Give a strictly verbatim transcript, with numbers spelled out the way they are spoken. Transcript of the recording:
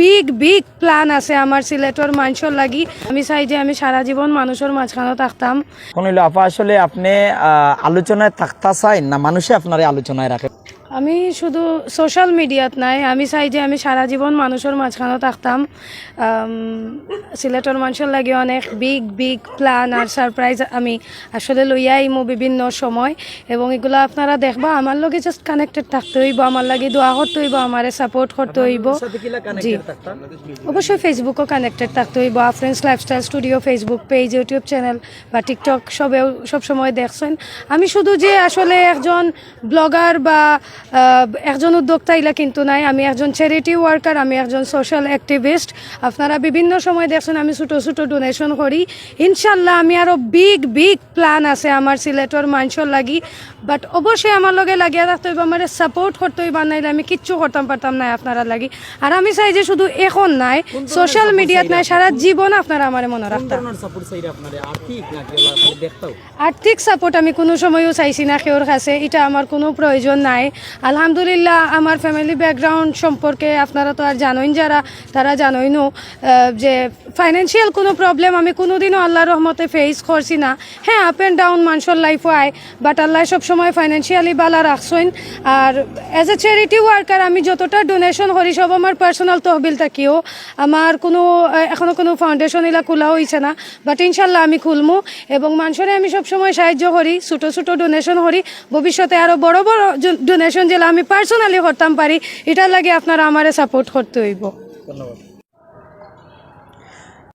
Big big plan আছে আমার সিলেটর মানষর লাগি। আমি চাই যে আমি সারা জীবন মানুষর মাঝখানো থাকতাম। কোন হইলো আপা, আসলে আপনি আহ, আলোচনায় থাকতা চাইন না মানুষে আপনারে আলোচনায় রাখে? আমি শুধু সোশ্যাল মিডিয়াত নাই, আমি চাই যে আমি সারা জীবন মানুষর মাঝখানো থাকতাম। আম, সিলেটর মানষর লাগি অনেক বিগ বিগ প্ল্যান আর সারপ্রাইজ আমি আসলে লইয়া আইমু বিভিন্ন সময়, এবং এগুলা আপনারা দেখবা। আমার লগে জাস্ট কানেক্টেড থাকতে হইব, আমার লাগি দোয়া করতে হইব, আমারে সাপোর্ট করতে হইব। জি, অবশ্যই ফেসবুকও কানেক্টেড থাকতে হইব। Afrins lifestyle studio Facebook page, YouTube channel বা টিকটক সবেও সবসময় দেখছেন। আমি শুধু যে আসলে একজন ব্লগার বা আহ, একজন উদ্যোক্তা ইলা কিন্তু নাই। আমি একজন চ্যারিটি ওয়ার্কার, আমি একজন সোশ্যাল অ্যাক্টিভিস্ট। আপনারা বিভিন্ন সময় দেখছেন আমি ছোটো ছোটো ডোনেশন করি। ইনশাল্লাহ আমি আরও বিগ বিগ প্ল্যান আছে আমার সিলেটর মানষর লাগি। বাট অবশ্যই আমার লগে লাগিয়া থাকতে হইব, আমারে সাপোর্ট করতে হইব, নাইলে আমি কিচ্ছু করতাম পারতাম না আপনারা লাগি। আর আমি চাই যে শুধু এখন নাই, সোশ্যাল মিডিয়াত নাই, সারা জীবন আপনারা আমারে মনে রাখতা। ধরনের সাপোর্ট চাইরা আপনারে? আর্থিক নাকি ওলা খালি দেখতাও? আর্থিক সাপোর্ট আমি কোনো সময়ও চাইছি না কেউর কাছে, এটা আমার কোনো প্রয়োজন নাই। আলহামদুলিল্লাহ, আমার ফ্যামিলি ব্যাকগ্রাউন্ড সম্পর্কে আপনারা তো আর জানোইন, যারা তারা জানোইনও, আহ, যে ফাইন্যান্সিয়াল কোনো প্রবলেম আমি কোনোদিনও আল্লাহর রহমতে ফেস করছি না। হ্যাঁ, আপ অ্যান্ড ডাউন মানষর লাইফও আয়, বাট আল্লাহ সবসময় ফাইন্যান্সিয়ালি বালা রাখছইন। আর অ্যাজ এ চ্যারিটি ওয়ার্কার আমি যতটা ডোনেশন করি সব আমার পার্সোনাল তহবিল থাকিও। আমার কোনো আহ, এখনো কোনো ফাউন্ডেশন ইলা খোলা হইছে না, বাট ইনশাল্লাহ আমি খুলমু। এবং মানষরে আমি সবসময় সাহায্য করি, ছোটো ছোটো ডোনেশন করি। ভবিষ্যতে আরও বড় বড় ডোনেশন যেলা আমি পার্সোনালি করতাম পারি, এটার লাগি আপনারা আমারে সাপোর্ট করতে হইব। ধন্যবাদ।